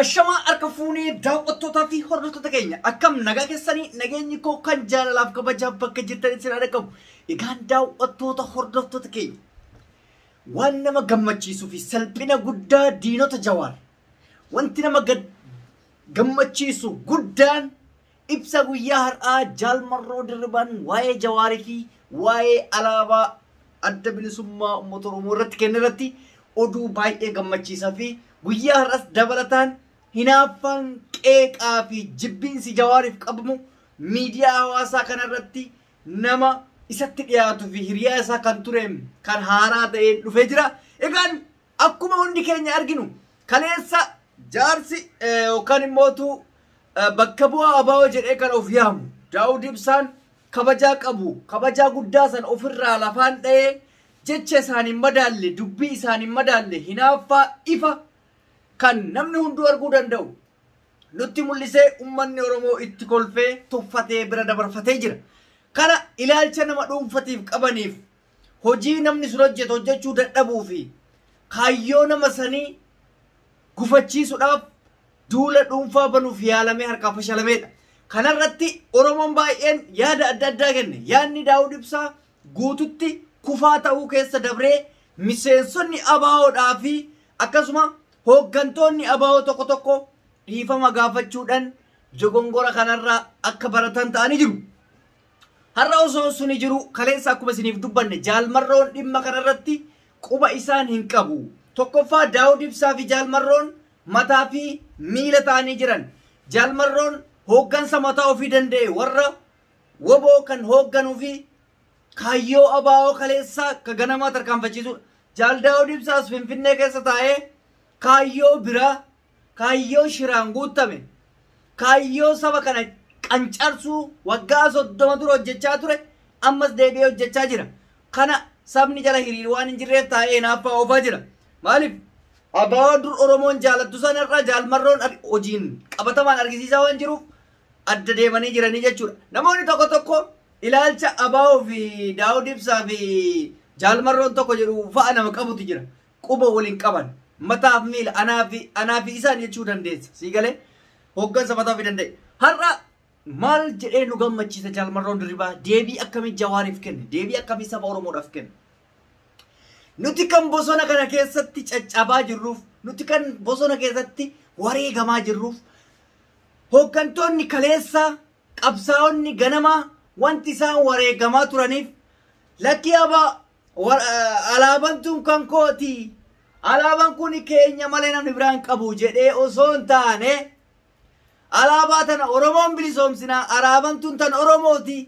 Ashamaa harka fuunee daawwattootaa fi hordoftoota keenya akkam nagaa keessanii nageenyi koo kan jaalalaaf kabajaaf bakka jirtan isin qabu. Egaan daawwattoota hordoftoota keenya waan nama gammachiisuu fi salphina guddaa diinota Jawaar wanti nama gammachiisu guddaan ibsa guyyaa har'aa Jaal Marroo Dirribaan waa'ee Jawaarii fi waa'ee alaabaa adda bilisummaa uummata Oromoo irratti kenne irratti oduu baay'ee gammachiisaa fi guyyaa har'as dabalataan hinaaffaan qeeqaa fi jibbiinsi Jawaariif qabamu miidiyaa hawaasaa kanarratti nama isatti dhiyaatuu fi hiriyaa isaa kan ture kan haaraa ta'een dhufee jira. Egaan akkuma hundi keenya arginu kaleessa jaarsi yookaan immootu bakka bu'aa ABO jedhee kan of yaamu Daawud Ibsaan kabajaa qabu kabajaa guddaa san ofirraa lafaan dha'ee jecha isaan hin madaalle dubbii isaan hin madaalle hinaaffaa ifa kan namni hunduu arguu danda'u nutti mul'isee uummanni Oromoo itti kolfee tuffatee bira dabarfatee jira. Kana ilaalcha nama dhuunfatiif qabaniif hojii namni sun hojjetu hojjechuu dadhabuu fi kaayyoo nama sanii gufachiisuudhaaf duula dhuunfaa banuuf yaalamee harkaa fashalameedha. Kanarratti Oromoon baay'een yaada adda addaa kenne. Yaadni Daawud Ibsaa guututti kufaa ta'uu keessa dabree miseensonni ABOdhaa fi akkasuma hooggantoonni ABO tokko tokko dhiifama gaafachuudhaan dogongora kanarraa akka baratan ta'anii jiru. Har'a osoo suni jiru kaleessa akkuma isiniif dubbanne Jaal Marroon dhimma kanarratti quba isaan hin qabu. Tokkoffaa Daawud Ibsaa fi Jaal Marroon mataa fi miila ta'anii jiran. Jaal Marroon hooggansa mataa ofii danda'e warra woboo kan hoogganuu fi kaayyoo ABO kaleessaa ka ganamaa tarkaanfachiisudha. Jaal Daawud Ibsaas Finfinnee keessa taa'ee kaayyoo biraa kaayyoo shiraan guutame kaayyoo saba kana qancarsuu waggaa 30 dura hojjechaa ture ammas deebi'ee hojjechaa jira. Kana sabni jala hiriir waan hin jirreef taa'ee hinaaffaa oofaa jira. Maaliif ABO dur Oromoon jaalattu sanarraa Jaal Marroon hojiin qabatamaan argisiisaa waan jiruuf adda deemanii jiranii jechuudha. Namoonni tokko tokko ilaalcha ABO fi Daawud Ibsaa fi Jaal Marroon tokko jedhu fa'a nama qabutu jira. Quba waliin qaban mataaf miila anaa fi isaan jechuu dandeessa. Sii galee hooggansa mataa ofii danda'e. Har'a maal jedhee nu gammachiisa Jaal Marroon Dirribaa deebii akkamii Jawaariif kenne deebii akkamii saba Oromoodhaaf kenne. Nuti kan bosona kana keessatti caccabaa jirruuf nuti kan bosona keessatti wareegamaa jirruuf hooggantoonni kaleessa qabsaa'onni ganamaa wanti isaan wareegamaa turaniif lakkii alaabaan tun kan kooti alaabaan kun keenya malee namni biraan qabu jedhee osoo hin taane alaabaa tana Oromoon bilisoomsinaa alaabaan tun tan Oromooti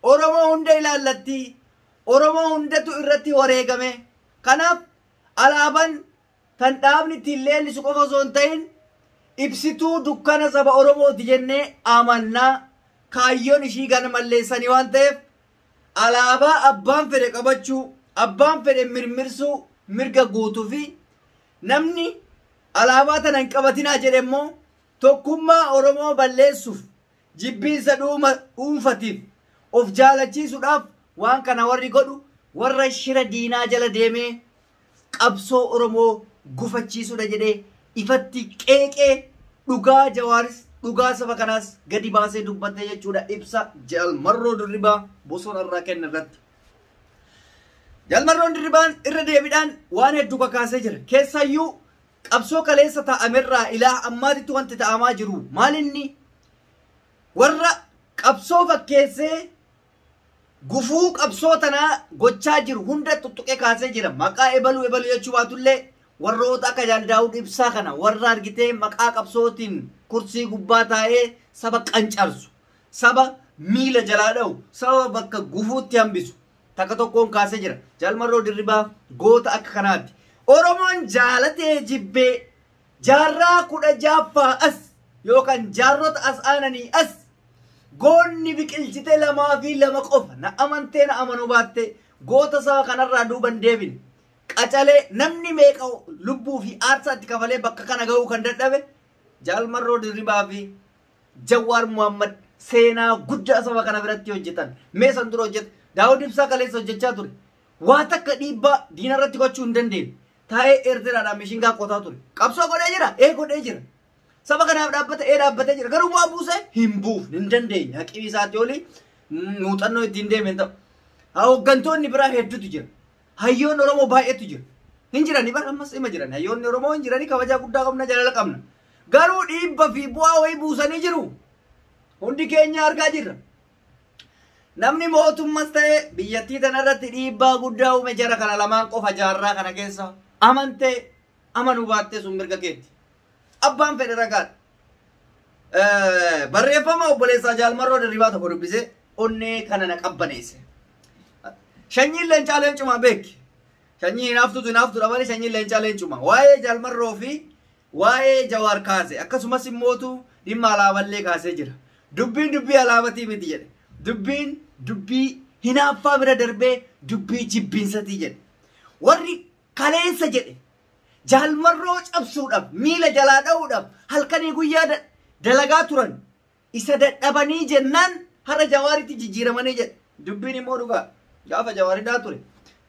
Oromoo hunda ilaallatti Oromoo hundatu irratti wareegame. Kanaaf alaabaan tan dhaabni ittiin leellisu qofa osoo hin ta'in ibsituu dukkana saba Oromooti jennee amannaa kaayyoon ishii gana malleessanii waan ta'eef alaabaa abbaan fedhe qabachuu abbaan fedhe mirmirsuu mirga guutuu fi namni alaabaa tana hin qabatinaa jedhe immoo tokkummaa Oromoo balleessuuf jibbiinsa dhuunfatiif of jaalachiisuudhaaf waan kana warri godhu warra shira diinaa jala deemee qabsoo Oromoo gufachiisuudha jedhee ifatti qeeqee dhugaa Jawaaris dhugaa saba kanaas gadi baasee dubbattee jechuudha ibsa Jaal Marroo Dirribaa bosonarraa kenne irratti. Jaal Marroon Dirribaan irra deebiidhaan waan hedduu kakaasee jira. Keessayyuu qabsoo kaleessa taa'amerraa ilaa ammaatitti wanti ta'amaa jiru maal inni warra qabsoo fakkeessee gufuu qabsoo tanaa gochaa jiru hunda tuttuqee kaasee jira. Maqaa ebaluu ebaluu jechuu baatullee warroota akka Jaal Daawud Ibsaa kana warra argitee maqaa qabsootiin kursii gubbaa taa'ee saba qancarsu, saba miila jalaa dha'u, saba bakka gufuutti hambisu takka tokkoon kaasee jira. Jaal Marroo Dirribaa goota akka kanaati. Oromoon jaalatee jibbee jaarraa 16ffaa as yookaan jaarrota as aananii as goonni biqilchite 2 fi 2 qofa na amantee na amanuu baatte goota saba kanarraa duuban deebine. Qacalee namni meeqa lubbuu fi aarsaa itti kafalee bakka kana ga'uu kan dadhabe Jaal Marroo Dirribaa fi Jawaar Muhammad seenaa guddaa saba kana biratti hojjetan. Mee san dura hojjete Daawud Ibsaa kaleessa hojjechaa ture. Waa takka dhiibbaa diina irratti gochuu hin dandeenye. Taa'ee Eertiraadhaan mishingaa qotaa ture. Qabsoo godhee jira? Ee godhee jira. Saba kanaaf dhaabbata ee dhaabbatee jira. Garuu bu'aa buusee hin buufne hin dandeenye. Haqii isaatii olii muuxannoo ittiin deeme hin ta'u. Hooggantoonni biraa hedduutu jira. Hayyoonni Oromoo baay'eetu jira. Hin jirani bara ammas ima jiran. Hayyoonni Oromoo hin jirani kabajaa guddaa qabna jaalala qabna. Garuu dhiibba fi bu'aa wayii buusanii jiru. Hundi keenya argaa jirra. Namni mootummas ta'e biyyattii tanarratti dhiibbaa guddaa uume jara kana lamaan qofa jaarraa kana keessa amantee amanuu baattee sun mirga keetti. Abbaan fedhe ragaadha. Barreeffama obboleessaa Jaalmarroo Dirribaa tokko dubbisee onnee kana na qabbaneesse. Shanyiin leencaa leencumaa beeki. Sanyii hinaaftutu hinaaftu dhabanii sanyiin leencaa leencuma. Waa'ee Jaalmarroo fi waa'ee Jawaar kaase akkasumas immootu dhimma alaaballee kaasee jira. Dubbiin dubbii alaabatii miti jedhe. Dubbiin dubbii hinaaffaa bira darbee dubbii jibbiinsatii jedhe. Warri kaleessa jedhe Jaalmarroo cabsuudhaaf miila jalaa dha'uudhaaf halkanii guyyaa dalagaa turan isa dadhabanii jennaan har'a Jawaaritti jijjiiramanii jedhe. Dubbiin immoo dhugaa gaafa Jawaaridhaa ture.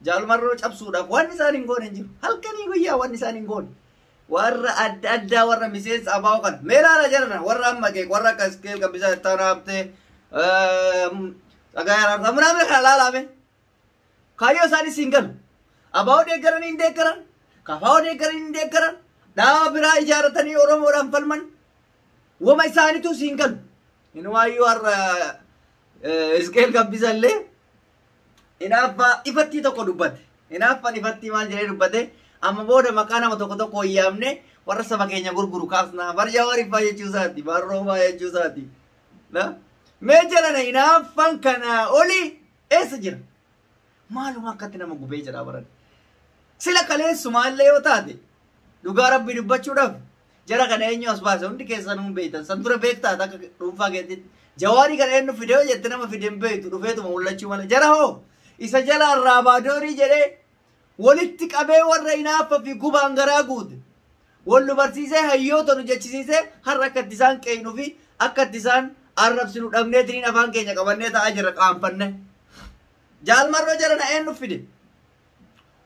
Jaalmarroo cabsuudhaaf waan isaan hin goone hin jiru. Halkanii guyyaa waan isaan hin goone. Warra adda addaa warra miseensa abaa'oo kana. Meelaala jarana warra amma kee warra akka iskeel qabbisaa itti haabtee dhagaa yaraartaa munaamne kana laalame. Kaayyoo isaanis hin galu. Abaa'oo deeggaranii hin deeggaran. Kafaa'oo deeggaranii hin deeggaran. Dhaaba biraa ijaarratanii Oromoodhaan falman. Wama isaaniitu siin galu. Inumaayyuu har'a iskeel qabbisallee hinaaffaa ifattii tokko dubbate. Hinaaffaan ifattii maal jedhee dubbate? Amma booda maqaa nama tokko tokko hin yaamne warra saba keenya gurguru kaasnaa. Bar Jawaariffaa jechuu isaati. Barroomaa jechuu isaati. Mee jedhana hinaaffaan kanaa oli eessa jira? Maaluma akkatti nama gubee jira baran. Sila kaleessumaallee yoo taate dhugaa rabbii dubbachuudhaaf jara kana eenyu as baase hundi keessanuu hin beektan. San dura beektaa akka dhuunfaa keetitti. Jawaarii kana eenyu fide yoo jette nama fide hin beektu dhufeetuma mul'achuu malee. Jara hoo isa jala arraabaadorii jedhee walitti qabee warra hinaaffa fi gubaan garaa guute. Wal nu barsiisee hayyoota nu jechisiisee har'a akka itti isaan qeeynu fi akka itti isaan arrabsinu dhabneetiniin afaan keenya qabannee taa'aa jirra qaanfanne. Jaalmarroo jara na eenyu fide?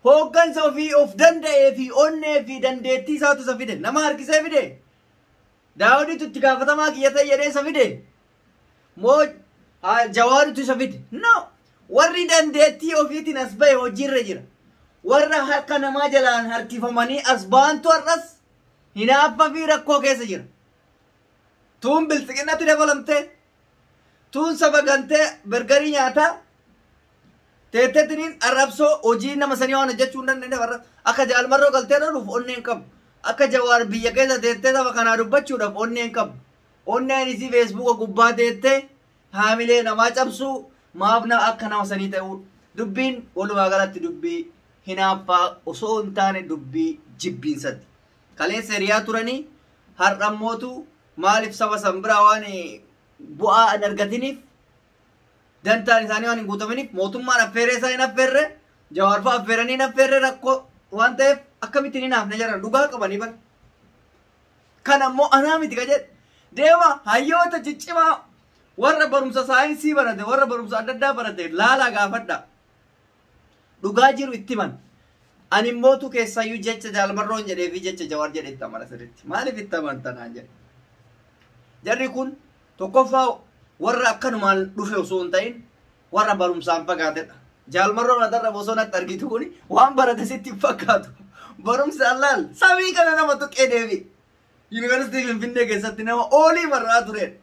Hooggansa ofii of danda'ee fi onnee fi dandeettii isaatu isa fide. Nama harkisee fide. Daawuditu itti gaafatamaa kiyya ta'e jedhee isa fide. Moo Jawaaritu isa fide? No. Warri dandeettii ofiitiin as bahe hojiirra jira. Warra harka namaa jalaan harkifamanii as baantu har'as hinaaffa fi rakkoo keessa jira. Tuun bilxiqinnatti dabalamtee, tuun saba gantee bergarii nyaataa, teettetiniin arrabsoo hojii nama sanii waan hojjechuu hin dandeenyeef har'a akka Jaalmarroo galtee dhaluuf onnee hin qabu. Akka Jawaar biyya keessa teettee saba kanaa dubbachuudhaaf onnee hin qabu. Onneen isii feesbuuka gubbaa teettee haamilee namaa cabsuu maaf nama akka nama sanii ta'uu dubbiin walumaa galatti dubbii hinaaffaa osoo hin taane dubbii jibbiinsatti. Kaleessa hiriyaa turanii har'a mootu maaliif saba san biraa waan bu'aa hin argatiniif dantaan isaanii waan hin guutaminiif mootummaan affeeree isaa hin affeerre Jawaar fa'aa affeeranii hin affeerre rakkoo waan ta'eef akkamittiin hin hafne jedhan dhugaa qabanii bara. Kan ammoo anaa miti ka jedhe deema hayyoota ciccimaa warra barumsa saayinsii barate warra barumsa adda addaa barate laalaa gaafadha. Dhugaa jiru itti himan. Ani immootu keessayyuu jecha Jaalmarroon jedhee fi jecha Jawaar jedhee itti amana sirriitti. Maaliif itti amantanaan jedhe? Jarri kun tokkoffaa warra akkanumaan dhufe osoo hin ta'in warra barumsaan fagaatedha. Jaalmarroon adarra bosonatti argitu kun waan barate sitti hin fakkaatu. Barumsaan laal samii kana nama tuqee deebi. Yuunivarsiitii Finfinnee keessatti nama oolii marraa turedha.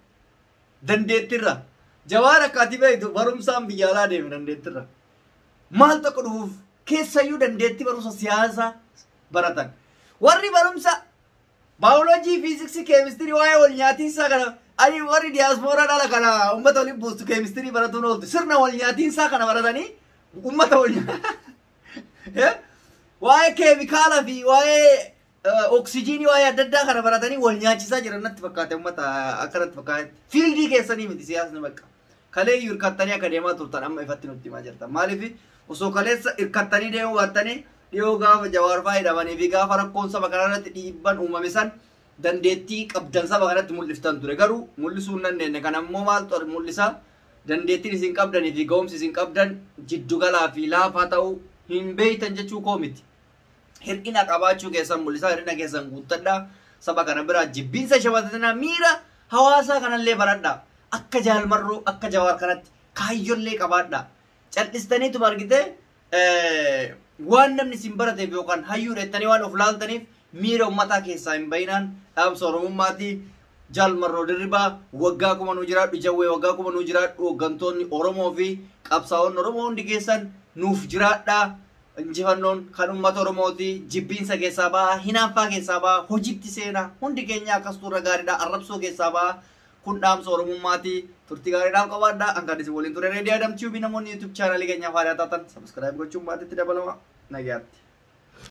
Dandeettirra. Jawaar akka ati beektu barumsaan biyya alaa deeme dandeettirra. Maal tokko dhufuuf keessayyuu dandeettii barumsa siyaasaa baratan. Warri barumsa baayoloojii, fiiziksii, keemistirii waa'ee wal nyaatiinsaa kana ani warri diyaaspooraa dhala kana uummata waliin buustu keemistirii baratuun ooltu. Sirna wal nyaatiinsaa kana baratanii uummata wal waa'ee keemikaala fi waa'ee oksijiinii waa'ee adda addaa kana baratanii wal nyaachisaa jiran natti fakkaate uummata akka natti fakkaate. Fiildii keessanii miti siyaasni bakka. Kaleeyyuu hirkattanii akka deemaa turtan amma ifatti nutti himaa jirtan. Maaliif osoo kaleessa hirkattanii deemuu baattanii dhiyoo gaafa Jawaar fa'aa hidhamanii fi gaafa rakkoon saba kanarratti dhiibban uumame san dandeettii qabdan saba kanatti mul'iftan ture. Garuu mul'isuu hin dandeenye. Kana ammoo maaltu mul'isa? Dandeettiin isin qabdanii fi ga'umsi isin qabdan jiddugalaa fi laafaa ta'uu hin beektan jechuu koo miti. Hir'ina qabaachuu keessan mul'isa. Hir'ina keessan guuttadhaa. Saba kana biraa jibbiinsa shabatanaa miira hawaasaa kanallee baradhaa. Akka Jaalmarroo, akka Jawaar kanatti kaayyollee qabaadhaa. Cal'istaniituma argitee waan namni isin barateef yookaan hayyuudha jettanii waan of laaltaniif miira uummataa keessaa hin bayinaan dhaamsa Oromummaati. Jaal Marroo Dirribaa waggaa 1000 nuu jiraadhu, Jawwee waggaa 1000 nuu jiraadhu, hooggantoonni Oromoo fi qabsaa'onni Oromoo hundi keessan nuuf jiraadhaa. Injifannoon kan uummata Oromooti. Jibbiinsa keessaa bahaa, hinaaffaa keessaa bahaa, hojiitti seenaa. Hundi keenya akkas turre gaariidha. Arrabsoo keessaa bahaa. Kun dhaamsa Oromummaati. Turtii gaariidhaaf qabaadhaa. An kan isin waliin ture Reedii Adam Tube. Namoonni YouTube chaanalii keenyaaf haaraa taatan subscribe gochuun maatiitti dabalama. Nagaatti.